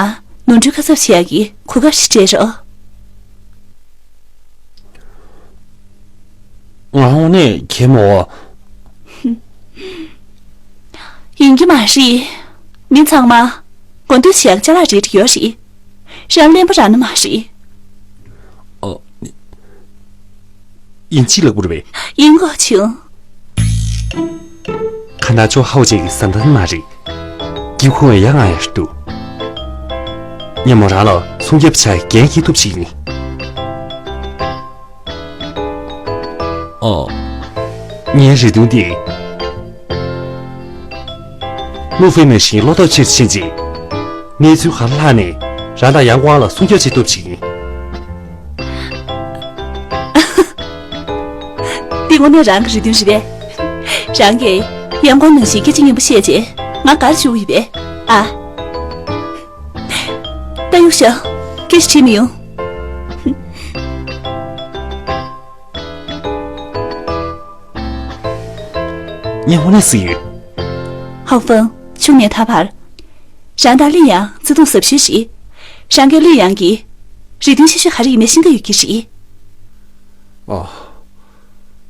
ནོར་འཁྲུལ་ཁ་གསབ་བྱེད་ཡག་གི་གོ་སྐབས་ཤིག་སྤྲད་རོགས། ང་དངོས་གནས་གད་མོ། ཡིན་གྱི་མ་རེད། མི་ཚང་མ་དགོངས་དོན་ཞིག་ཅ་ལག་རེད་ཡོད་རེད། རང་གླེན་པ་རང་ན་མ་རེད། ཨོ། ཡིན་གཅིག་ལགས་པོ་རེད་པས། ཡིན་གོ་བྱུང་། ཁ་ན་ཅོ་ཧའོ་ཅེ་གི་ཟ་འདྲ་མ་རེད། སྐྱིད་ཁུང་ཡ་ང་ཡར་འདུག་སྙན་མོ་རང་ལ་སུང་རྒྱབ་ཆ་འགན་ཁྱེར་ཐུབ་ཅིག་ཡིན། ཨོ། ངའི་རེ་འདུན་འདི། ལུ་ཧྥེ་ནང་བཞིན་བློ་སྟོབས་ཆེར་ཕྱིན་རྗེས། གནས་ཚུལ་ག་ལྷག་ནས་རང་དང་ཡང་ཀོང་ལ་སྲུང་སྐྱོབ་བྱེད་ཐུབ་ཅིག་ཡིན། འདི་དངོས་གནས་རང་གི་རེ་འདུན་རེད་པས། རང་གིས་ཡང་ཀོང་ནང་བཞིན་སྐད་ཆ་སྙན་པོ་བཤད་རྗེས་ང་དགའ་བཅུག་ཡོད་པས་ཨ། ད་གཡུག་ཤོག་སྐད་ཆ་དྲིས་མི་ཡོང་། ངས་དངོས་གནས་ཟེར་ཡོད། ཧའོ་ཧྥང་། ཆུང་ནས་ད་བར། རང་དང་ལི་ཡང་བརྩེ་དུང་ཟབ་ཤོས་རེད། རང་གིས་ལི་ཡང་གི་རེ་འདུན་ཆེ་ཤོས་ག་རེ་ཡིན་མིན་ཤེས་ཀྱི་ཡོད་ཀྱི་རེད། ཨོ།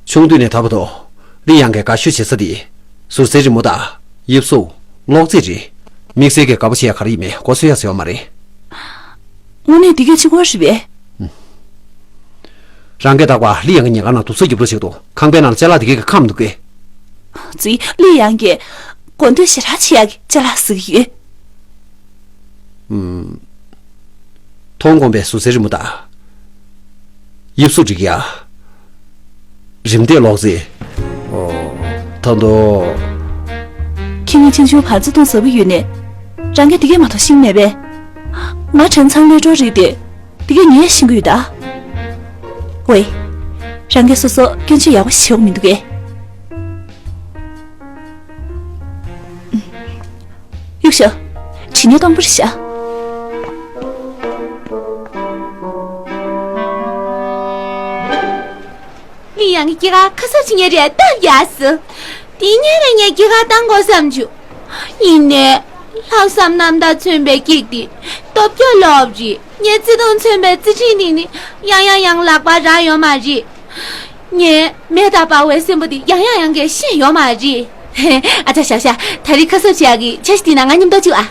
ཆུང་དུས་ནས་ད་བར་དུ་ལི་ཡང་གིས་དགའ་ཤོས་བྱེད་ས་དེ་ཟུར་ཟའི་རི་མོ་དང་དབྱིབས་གཟུགས། གློག་རྫས་རེད། དམིགས་བསལ་གྱི་དགའ་པོ་བྱེད་ཡ་ག་རེ་ཡིན་མིན་མགོ་ཚོད་ཡ་ཟེར་བ་མ་རེད། དངོས་གནས་འདི་གས་གཅིག་པོ་རེད་པས། རང་གིས་རྟག་པར་ལི་ཡང་གི་ཉལ་ཁང་ནང་དུག་སོགས་རྒྱབ་རོགས་བྱེད་དུ་ཁང་པའི་ནང་ལ་ཅ་ལག་འདི་གས་ཀྱིས་ཁེངས་འདུག་གས། ཙི། ལི་ཡང་གིས་དགོངས་དོན་ཞེ་དྲག་བྱེད་ཡག་གི་ཅ་ལག་ཟེར་གྱི་ཡོད། ཨུམ། མཐོང་དཀོན་པའི་ཟུར་ཟའི་རི་མོ་དང་། དབྱིབས་གཟུགས་འབྲི་གི་ཡ། རིམ་འདས་གློག་རྫས། ཨོ། ད་དུང་། ཁྱེད་གཉིས་ཆུང་ཆུང་བར་བརྩེ་དུང་ཟབ་པོ་ཡོད་ནས། རང་གིས་འདི་གས་མ་གཏོགས་ཤེས་མེད་པས། ང་གྲྭ་ཚང་སློབ་གྲོགས་རེད་དེ། འདི་གས་ངས་ཤེས་ཀྱི་ཡོད་ད། ཝེ། རང་གིས་སོ་སོ་སྐྱོན་བརྗོད་ཡག་པོ་ཞིག་བྱེད་དགོས་མི་འདུག་གས། གཡུག་ཤོག་དྲི་ནས་སྟོང་པོར་བཞག་ལི་ཡང་གི་སྐྱེས་སྐར་ཁ་གསབ་བྱེད་མཁན་རེད་སྟབས་ཡག་སོང་། དེ་སྔོན་ནས་ངས་སྐྱེས་སྐར་བཏང་དགོས་བསམ་བྱུང་། ཡིན་ནའི། ལྷག་བསམ་རྣམ་དག་མཚོན་པའི་སྐད་དེ་སྟོབས་རྒྱལ་ལོབ་རེད། ངས་བརྩེ་དུང་མཚོན་པའི་རྩིས་ཁྲའི་སྟེང་ནས་ཡང་ཡང་ཡང་ལག་པ་རག་ཡོད་མ་རེད། ངས་མེ་ལྟར་འབར་བའི་སེམས་པ་འདི་ཡང་ཡང་ཡང་གིས་ཤེས་ཡོད་མ་རེད། ཨ་ཅག་ཞའོ་ཞའོ། ད་རེས་ཁ་གསབ་བྱེད་ཡག་གི་འཆར་གཞི་འདི་ནང་ང་མཉམ་དུ་བཅུག་ཨ།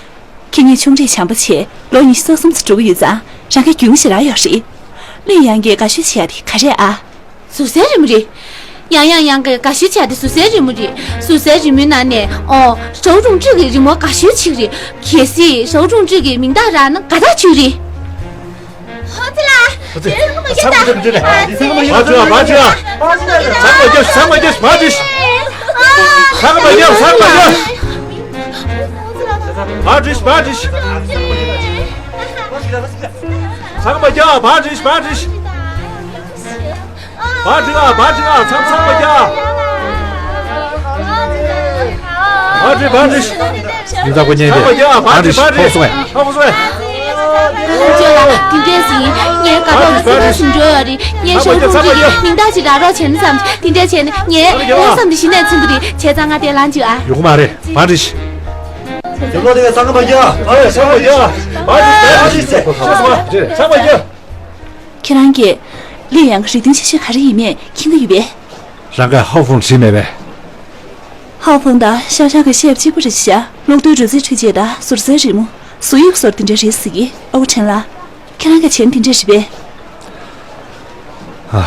ཁྱེད་གཉིས་ཆུང་འདྲིས་བྱམས་པོ་བྱས་ལོ་ཉི་ཤུ་རྩ་གསུམ་ཙམ་འགྲོ་གི་ཡོད་ཙང་རང་གི་རྒྱུས་མངའ་ཞེ་དྲག་ཡོད་རེད། ལི་ཡང་གིས་དགའ་ཤོས་བྱེད་ཡག་དེ་ག་རེད་ཨ། ཟུར་ཟའི་རི་མོ་རེད། ཡང་ཡང་ཡང་གིས་དགའ་ཤོས་བྱེད་ཡག་དེ་ཟུར་ཟའི་རི་མོ་རེད། ཟུར་ཟའི་རི་མོའི་ནང་ནས་ཨོ། ཞའོ་ཀྲུང་ཀྲི་གི་རི་མོ་དགའ་ཤོས་གཅིག་རེད། གལ་སྲིད་ཞའོ་ཀྲུང་ཀྲི་གི་མིང་རྟགས་རག་ན་དགའ་ཐག་ཆོད་རེད། ཧོ་ཙི་ལ། ཧོ་ཙི། ཚང་མ་ཚང་མ་ཚང་མ། ཚང་མ་རྒྱབ། ཚང་མ་རྒྱབ། ཚང་མ་རྒྱབ། ཚང་མ་རྒྱབ། ཚང་མ་རྒྱབ། ཚང་མ་རྒྱབ། བ་ཏྲིས། བ་ཏྲིས། ཚང་མ་རྒྱབ། བ་ཏྲིས། བ་ཏྲིས། བ་ཏྲིས་ཨ། བ་ཏྲིས་ཨ། ཚང་མ་ཚང་མ་རྒྱབ། བ་ཏྲིས། བ་ཏྲིས། ཡིན་ཙང་ཁོ་ཉན་ཏེ། ཚང་མ་རྒྱབ། བ་ཏྲིས། བ་ཏྲིས། ཕོག་སོང་ངས། ཕོག་སོང་ངས། ཁོང་ཚོ་ལ་དེ་འདྲས་ཟིན། ངའི་དགའ་ཐོག་གི་སེམས་ནང་ཞིག་འགྲོ་ཡོད་རེད། ངའི་ཞའོ་ཀྲུང་ཀྲི་མིང་རྟགས་ཅིག་རག་རོགས་བྱས་ན་བསམ། དེ་འདྲས་བྱས་ན་ངའི་ལྷག་བསམ་དེ་གཞི་ནས་ཚིམ་གི་རེད། བྱས་ཙང་ང་དེ་ལངས་བཅུག་ཨ། ཡོང་གི་མ་རེད། བ་ཏྲིས། རྒྱབ་ལོགས་དེ་ག་ཚང་མ་རྒྱབ། ཨ། ཚང་མ་རྒྱབ། བ་ཏྲིས། བ་ཏྲིས། ཚང་མ་རྒྱབ། ཚང་མ་རྒྱབ། ཁྱེད་རང་གིས་ལི་ཡང་གི་རེ་འདུན་ཆེ་ཤོས་ག་རེ་ཡིན་མིན་མཁྱེན་གྱི་ཡོད་པས། རང་གིས་ཧའོ་ཧྥུང་དྲིས་མེད་པས། ཧའོ་ཧྥུང་དང་ཤའོ་ཤའོ་གིས་བཤད་པ་གཅིག་པ་རེད་ཤག་གློག་རྡུལ་རོལ་རྩེད་འཕྲུལ་ཆས་དང་ཟུར་ཟའི་རི་མོ། གཟུགས་དབྱིབས་སོགས་དེ་འདྲ་རེད་ཟེར་གི། ཨ་ཁུ་ཁྲེན་ལགས། ཁྱེད་རང་གིས་བྱས་ན་དེ་འདྲ་རེད་པས། ཨ།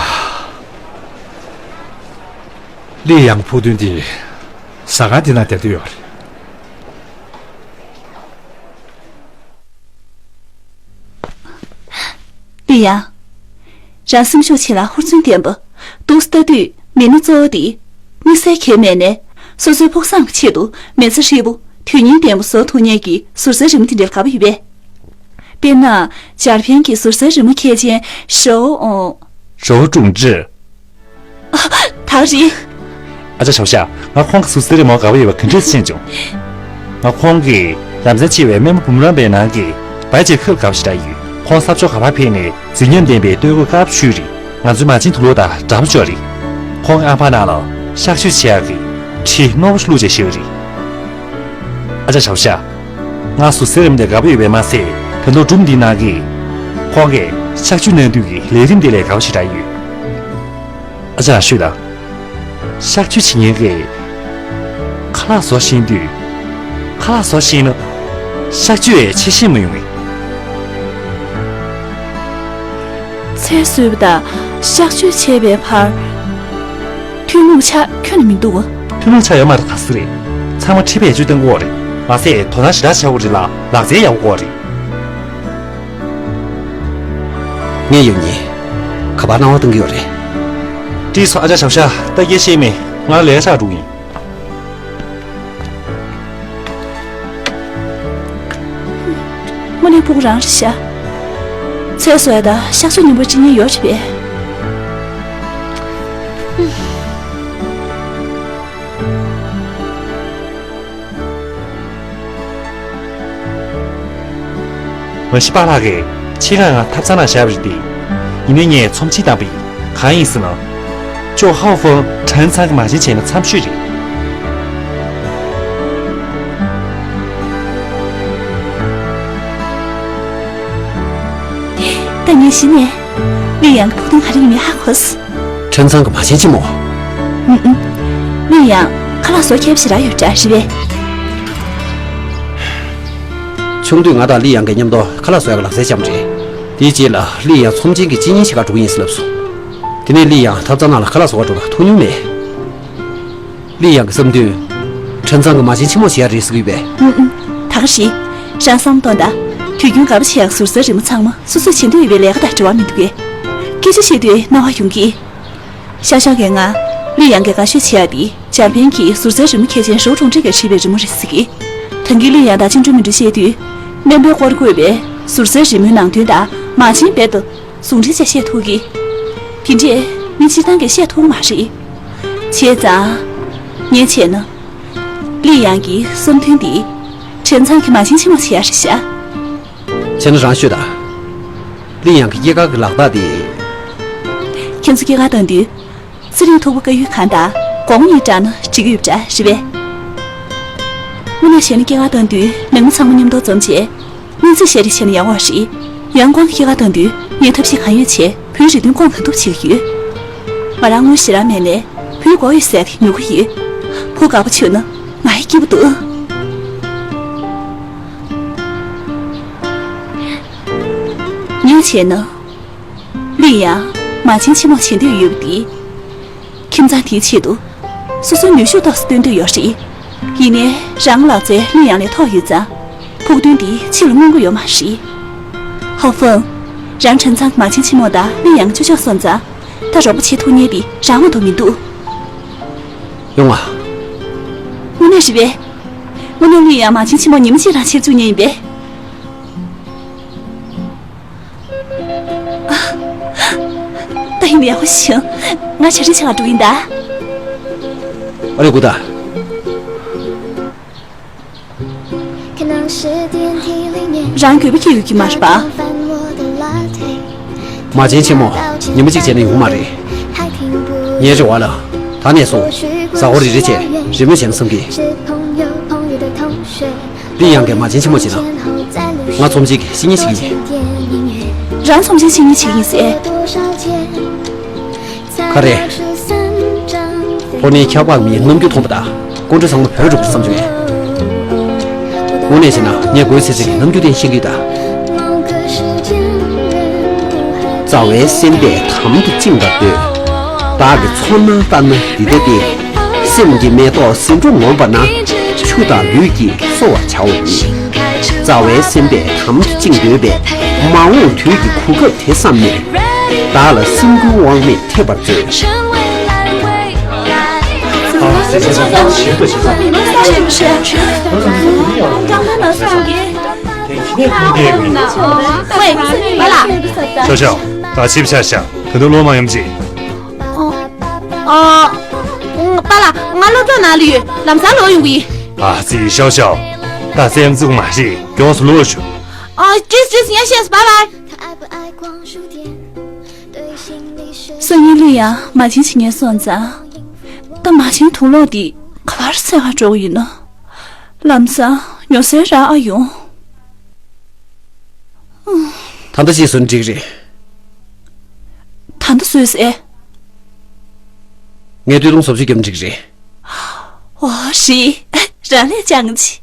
ལི་ཡང་ཕུགས་འདུན་དེ་ཟ་ཁང་འདི་ནང་བསྡད་འདོད་ཡོད་རེད། ལི་ཡང་། རང་སེམས་ཤུགས་ཆེ་ལ་ཧུར་བརྩོན་ལྡན་པ། འདུག་སེ་ལྟ་དུས་མི་སྣ་གཙོ་བོ་དེ། དམིགས་བསལ་གང་ཡང་མེད་ནས། སོ་སོའི་ཕུགས་བསམ་གྱི་ཆེད་དུ་མི་ཚེ་ཧྲིལ་པོ་དོན་སྙིང་ལྡན་པ་བཟོ་ཐུབ་མཁན་གྱི་ཟུར་ཟའི་རི་མོ་དེ་འདྲ་ལ་དགའ་པོ་ཡོད་པས། དཔེར་ན། འཇར་པན་གྱི་ཟུར་ཟའི་རི་མོ་མཁས་ཅན་ཞའོ། ཨོ། ཞའོ་ཀྲུང་ཀྲི། ཨ། ད་རེད། ཨ་ཅག་ཞའོ་ཤ། ང་ཁོང་གི་ཟུར་ཟའི་རི་མོ་དགའ་པོ་ཡོད་པ་ག་འདྲས་ཤེས་བྱུང་། ང་ཁོང་གི་ལམ་སེང་ཆེ་བའི་སྨན་པ་བུམ་རམས་པའི་ནང་གི་བའི་ཅེ་ཁབ་དགའ་པོ་ཞེ་དྲག་ཡོད། ཁོང་ས་ཕྱོགས་ག་པར་ཕེབས་ནས་མཛེས་ཉམས་ལྡན་པའི་སྟོད་གོས་དཀར་པོ་ཕྱུག་རེད། ང་ཚོའི་མ་བྱན་དུག་ལོག་དང་འདྲ་པོ་ཅིག་རེད། ཁོང་གི་ཨམ་ཕྲག་ནང་ལ་གཤག་བཅོས་བྱེད་ཡག་གི་གྲི་རྣོ་པོ་ཞིག་བླུགས་བྱས་བཞག་ཡོད་རེད། ཨ་ཅག་ཞའོ་ཤ། ང་ཟུར་ཟའི་རི་མོ་དེ་དགའ་པོ་ཡོད་པས་མ་ཟད། ད་དུང་སྒྲུང་འདིའི་ནང་གི་ཁོང་གིས་གཤག་བཅོས་གནང་དུས་ཀྱི་ལས་རིམ་དེ་ལས་དགའ་པོ་ཞེ་དྲག་ཡོད། ཨ་ཅག་ཤོད་དང་། གཤག་བཅོས་བྱེད་མཁན་གྱིས་ཁ་ལག་བཟོ་ཤེས་དུས། ཁ་ལག་བཟོ་ཤེས་ན་ གཤག་བཅོས་ཆེ་ཤེས་མ་ཡོང་ངས། ཚལ་བཟོས་པ་དང་གཤག་བཅོས་བྱས་པའི་བར། ཐུན་མོང་ཆ་ཁྱོན་ནས་མི་འདུག་བ། ཐུན་མོང་ཆ་ཡོད་མ་རེད། ག་ཟེ་རེད། ཚང་མ་ཁྲིད་པས་བཅོས་གཏང་དགོས་རེད། མ་ཟད་དོ་སྣང་ཞེ་དྲག་བྱ་དགོས་རེད་ལ་ལག་རྩལ་ཡག་པོ་དགོས་རེད། ངས་ཡོང་ཉིན། ག་པར་སྣང་བ་གཏོང་གི་ཡོད་རེད། བཀྲིས་སོ། ཨ་ཅག་ཞབས་ཤ་ལྟ་སྐྱེལ་ཤེས་མེད། ང་ལས་ཆགས་འགྲོ་གི་ཡིན། དངོས་གནས་ཕྲུ་གུ་རང་རེད་ཤག་ཚལ་བཟོ་ཡ་དང་གཤག་བཅོས་ནུས་པ་ཅི་ཉིད་ཡོད་རེད་པས། མ་གཞི་པཱ་ལགས་ཀྱིས་ཕྱི་ཁ་ང་ཐབ་ཚང་ནང་བཞག་པ་རེད་དེ། ཡིན་ནའི་ངས་ཚོམས་ཆེན་བཏང་པ་ཡིན། གང་ཡིན་ཟེར་ན། ཅོ་ཧའོ་ཧྥང་ཁྲེན་ཚང་གི་མ་བྱན་བྱས་ན་འཚམ་ཤོས་རེད། ད་ངས་གཞི་ནས་ལི་ཡང་གི་ཕུགས་འདུན་ག་རེ་ཡིན་མིན་ཧ་གོ་སོང་། ཁྲེན་ཚང་གི་མ་བྱན་ཆེན་མོ། ཨུ་ཨུ། ལི་ཡང་ཁ་ལག་བཟོ་མཁས་པ་ཞེ་དྲག་ཡོད་འདྲ་རེད་པས། ཆུང་དུས་ང་དང་ལི་ཡང་གི་མཉམ་དུ་ཁ་ལག་བཟོ་ཡག་གི་ལག་རྩལ་སྦྱངས་པ་རེད། དེའི་རྗེས་ལ་ལི་ཡང་ཚོམས་ཆེན་གྱི་སྤྱི་གཉེར་བྱེད་གར་འགྲོ་གི་ཡིན་ཟེར་ལབ་སོང་། དེ་ནས་ལི་ཡང་ཐབ་ཚང་ནང་ལ་ཁ་ལག་བཟོ་གར་འགྲོ་ན་མཐོང་མྱོང་མེད། ལི་ཡང་གི་བསམ་དོན། ཁྲེན་ཚང་གི་མ་བྱན་ཆེན་མོ་བྱེད་ཡ་རེད་ཟེར་གི་ཡོད་པས། ཨུ་ཨུ། ད་ག་རེད། རང་བསམ་བློ་གཏོང་དང་། དུས་རྒྱུན་དགའ་པོ་བྱེད་ཡག་ཟུར་ཟའི་རི་མོ་ཚང་མ་སོ་སོས་བྱེད་འདོད་ཡོད་པའི་ལས་ཀ་དང་འབྲེལ་བ་མི་འདུག་གས། སྐད་ཆ་བཤད་དུས་སྣང་བ་ཡོང་གི། ཤ་ཤ་གིས་ང་ལི་ཡང་གིས་དགའ་ཤོས་བྱེད་ཡག་དེ་འཇར་པན་གྱི་ཟུར་ཟའི་རི་མོ་མཁས་ཅན་ཧྲོ་ཀྲུང་ཀྲེང་གིས་བྲིས་པའི་རི་མོ་རེད་ཟེར་གི། ད་གིན་ལི་ཡང་དང་ཅིན་ཀྲུའུ་མིན་ཀྲུའུ་བཤད་དུས། སྨན་པའི་སྐོར་བཀོད་པའི་ཟུར་ཟའི་རི་མོའི་ནང་དོན་དང་མ་བྱན་རྦད་དེ་ཟུང་འབྲེལ་བྱས་བཤད་ཐུབ་གི། དེ་འདྲས་མི་སྤྱིར་བཏང་གིས་བཤད་ཐུབ་མ་རེད། བྱས་ཙང་། ངས་བྱས་ན། ལི་ཡང་གི་བསམ་དོན་འདི། ཁྲེན་ཚང་གི་མ་བྱན་ཆེན་མོ་བྱེད་ཡག་རེད་ཤག་བྱས་ན་རང་ཤོད་དང་། ལི་ཡང་གི་སྐྱེས་སྐར་གྱི་ལག་རྟགས་དེ། ཁྱེད་ཚོ་སྐྱེས་སྐར་བཏང་དུས། ཚེ་རིང་ཐུག་པ་བཀའ་ཡུལ་ཁང་དང་དགོང་མོ་གཉིས་བསྒྲགས་ན་འགྲིག་གི་ཡོད་པ་འདྲ་རེད་པས། དངོས་གནས་བྱས་ན་སྐྱེས་སྐར་བཏང་དུས་ནང་མི་ཚང་མ་མཉམ་དུ་འཛོམས་བྱས། སྙན་ཚིག་བཤད་རེས་བྱས་ན་ཡག་པོ་རེད། ཡང་ཁོང་གི་སྐྱེས་སྐར་བཏང་དུས་ངས་ཐབས་ཤེས་གང་ཡོད་བྱས་བུའི་རེ་འདུན་སྐོང་གང་ཐུབ་བྱེད་ཀྱི་ཡོད། ང་རང་དངུལ་ཞེ་དྲག་མེད་ནའི་བུའི་མགོ་ཡོད་ཟེར་དེ་ཉོ་གི་ཡོད། བུ་དགའ་པོ་བྱུང་ན་ང་ཡི་སྐྱིད་པོ་འདུག་ངས་བྱས་ན། ལི་ཡང་མ་བྱན་ཆེན་མོ་བྱེད་འདོད་ཡོད་པ་དེ། ཁྱིམ་ཚང་དེའི་ཆེད་དུ། སོ་སོའི་ནུས་ཤུགས་ཏོག་ཙམ་བཏོན་འདོད་ཡོད་རེད། ཡིན་ནའི་རང་ལག་རྩལ་ལི་ཡང་ལས་མཐོ་ཡོད་ཙང་། ཕུགས་འདུན་དེ་ཕྱི་ལ་མངོན་གྱི་ཡོད་མ་རེད། ཧོ་ཧྥང་། རང་ཁྲེན་ཚང་གི་མ་བྱན་ཆེན་མོ་དང་ལི་ཡང་ཅོ་ཅོ་སོང་ཙང་། ད་རོགས་པ་བྱེད་ཐུབ་མཁན་དེ་རང་མ་གཏོགས་མི་འདུག་ཡོང་ང་། དངོས་གནས་རེད་པས། དངོས་གནས་ལི་ཡང་མ་བྱན་ཆེན་མོ་ཉི་མ་གཅིག་རང་ཕྱིར་བཅུག་མཁན་ཡིན་པས། ད་ཡིན་ཡག་པོ་བྱུང་། ང་ཇ་རིན་ཆེ་ལ་འགྲོ་ཡིན་ད། ཨ་རེ་གུ་ད། རང་འགྱོད་པ་སྐྱེ་ཡོད་ཀྱི་མ་རེད་པ། མ་བྱན་ཆེན་མོ། ཉི་མ་གཅིག་བྱས་ན་ཡོང་མ་རེད། ངའི་རེ་བ་ལ། ད་ནས་བཟུང་། གཟའ་འཁོར་རེ་རེ་བྱས་རེས་མོས་བྱས་ན་བསམ་གི། ལི་ཡང་གིས་མ་བྱན་ཆེན་མོ་བྱེད་ན། ང་ཚོམས་ཆེན་གྱི་བཤེས་གཉེན་ཞིག་ཡིན། རང་ཚོམས་ཆེན་བཤེས་གཉེན་ཞིག་ཡིན་ཟེར། ག་རེ། ལྷོ་སྣེའི་འཁྱག་པགས་མིའི་རྣམ་འགྱུར་མཐོང་པ་དང་། ཀོང་ཀྲིས་ཚང་མ་བོད་འགྲོ་དགོས་བསམ་བྱུང་ངས། དངོས་གནས་བྱས་ན་ངས་གོས་ཚེ་ཚེ་གི་རྣམ་འགྱུར་དེ་ཤེས་ཀྱི་ཡོད་ད། རྩ་བའི་སེམས་པས་དམ་དུ་བཅིངས་པར་འདོད། བདག་གི་ཚོར་སྣང་ལྟར་ན་འདི་ལྟ་སྟེ། སེམས་ཀྱི་མེ་ཏོག་ཟེའུ་འབྲུ་ངོམས་པ་ན། ཆུ་དང་ལུད་ཀྱིས་གསོ་བར་བྱའོ་སྙམ། རྩ་བའི་སེམས་པས་དམ་དུ་བཅིངས་འདོད་པས། མ་འོངས་དུས་ཀྱི་གོ་སྐབས་དེ་བསམས་ནས། བདག་ལ་སེམས་འགུལ་དབང་མེད་ཐེབས་པར་མཛོད། ཤོག་ཤོག་ད་ཕྱིར་ཤག་ཤག་ད་དུང་ལོག་མ་ཡོང་ཅི། ཨ། ཨ། པཱ་ལགས། ང་སློབ་གྲྭ་ནང་ལ་ཡོད། ལམ་སང་ལོག་ཡོང་གི་ཡིན། ཨ་ཙི། ཤོག་ཤོག་ད་སེམས་བཙུགས་མ་རེད། མགྱོགས་སུ་ལོག་ཤོག་ཨ། ཅིས་ཅིས། ངས་ཤེས་སོང་། བཱའི་བཱའི། སང་ཉིན་ལི་ཡང་མ་བྱན་བྱེད་མཁན་སོང་ཙང་། ད་མ་བྱན་དུག་ལོག་འདི་ག་པར་འཚོལ་ག་འགྲོ་གི་ཡིན་ནམ། ལམ་སང་ཉོ་སའི་རག་ཨ་ཡོང་། ད་ལྟ་ཅིག་བཟོས་ན་འགྲིག་རེད། ད་ལྟ་བཟོས་ཟེར། ངས་སྟོད་ཐུང་བཟོ་བཅོས་བརྒྱབ་ན་འགྲིག་རེད། འོ་རེད། རང་ལས་ཅང་ཆེ།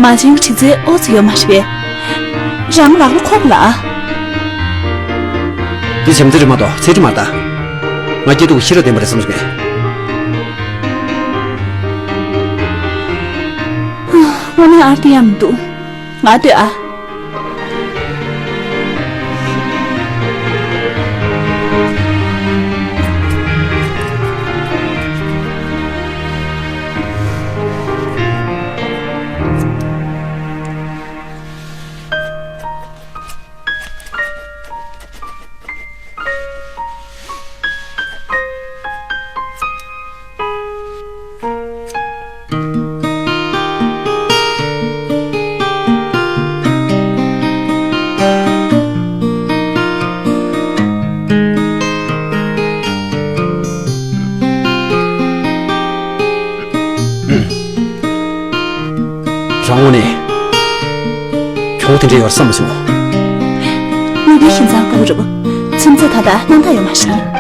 ཨ་ཆེན་གྱི་དྲི་རྩད་ཨོ་ཙི་ཡོད་མ་རེད་པས། རང་ལག་ལ་ཁོག་ལ། འདི་བྱམས་བརྩེ་རེད་མ་གཏོགས་ཚད་འདྲི་མ་རེད་ད། ང་སྐྱིད་སྡུག་ཤེས་རབ་ལྡན་པ་རེད་བསམ་སོང་ངས། དངོས་གནས་ཨར་ཏི་ཡ་མི་འདུག་ང་ལྟོས་ཨ། རང་ངོས་ནས་གྱོང་དེ་འདྲ་ཡོད་བསམ་མ་སོང་། དངོས་པོའི་ཁྱིམ་ཚང་ལྟ་བུ་རེད་པ། ཚོད་ཚད་ད་ལྟ་སྣང་དག་ཡོད་མ་རེད།